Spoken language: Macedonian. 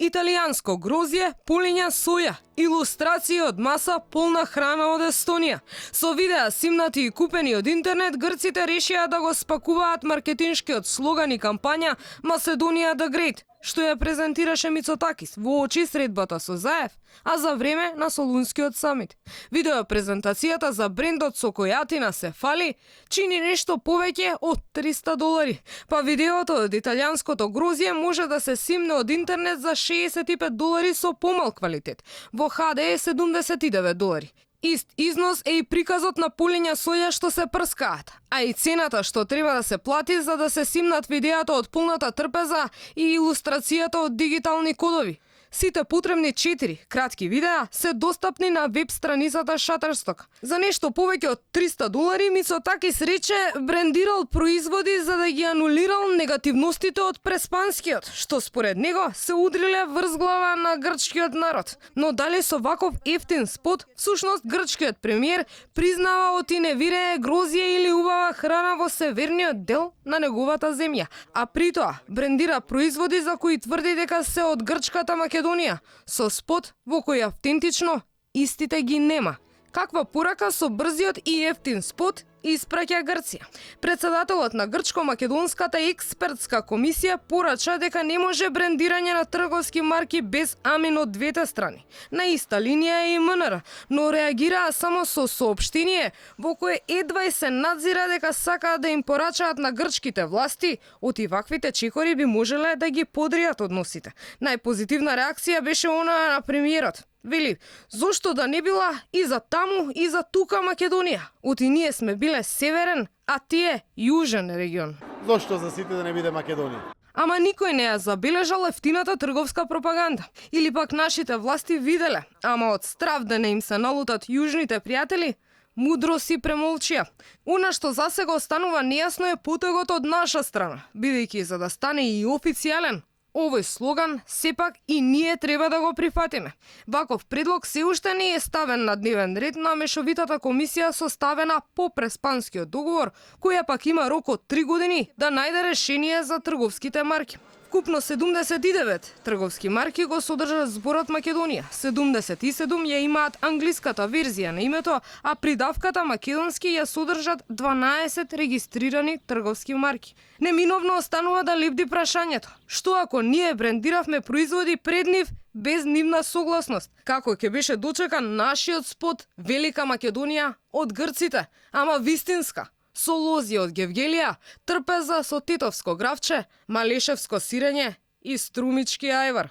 Италијанско грозје, пулења соја, илустрации од маса полна храна од Естонија. Со видеа снимнати и купени од интернет, грците решија да го спакуваат маркетиншкиот слоган и кампања Macedоnia the Great, што ја презентираше Мицотакис во очи средбата со Заев, а за време на Солунскиот самит. Видеопрезентацијата за брендот со којатина се фали чини нешто повеќе од $300, па видеото од италијанското грозје може да се симне од интернет за $65 со помал квалитет, во HD $79. Ист износ е и приказот на пулења соја што се прскаат, а и цената што треба да се плати за да се симнат видеата од полната трпеза и илустрацијата од дигитални кодови. Сите потребни 4 кратки видеа се достапни на веб страницата Shutterstock. За нешто повеќе од $300 Мицотакис рече брендирал производи за да ги анулирал негативностите од преспанскиот, што според него се удриле врз глава на грчкиот народ. Но дали со ваков ефтин спот, всушност грчкиот премиер признава оти не вирее грозје или убава храна во северниот дел на неговата земја, а при тоа брендира производи за кои тврди дека се од грчката Македонија, со спот во кој автентично истите ги нема. Каква порака со брзиот и ефтин спот испраќа Грција. Председателот на Грчко-македонската експертска комисија порача дека не може брендирање на трговски марки без амин од двете страни. На иста линија е и МНР, но реагираа само со соопштение во кое едва се надзира дека сакаат да им порачаат на грчките власти, оти ваквите чекори би можеле да ги подријат односите. Најпозитивна реакција беше онаа на премиерот. Вели, зошто да не била и за таму и за тука Македонија? Оти ние сме биле северен, а тие јужен регион. Зошто за сите да не биде Македонија? Ама никој не ја забележал ефтината трговска пропаганда. Или пак нашите власти виделе, ама од страв да не им се налутат јужните пријатели, мудро си премолчија. Она што засега останува нејасно е потегот од наша страна, бидејќи за да стане и официјален, овој слоган сепак и ние треба да го прифатиме. Ваков предлог се уште не е ставен на дневен ред на мешовитата комисија составена по Преспанскиот договор, која пак има рок од 3 години да најде решение за трговските марки. Вкупно 79 трговски марки го содржа зборот Македонија. 77 ја имаат англиската верзија на името, а придавката македонски ја содржат 12 регистрирани трговски марки. Неминовно останува да лепди прашањето: што ако ние брендиравме производи пред нив без нивна согласност? Како ќе беше дочекан нашиот спот Велика Македонија од грците, ама вистинска? Со лози од Гевгелија, трпеза со титовско гравче, малешевско сирење и струмички ајвар.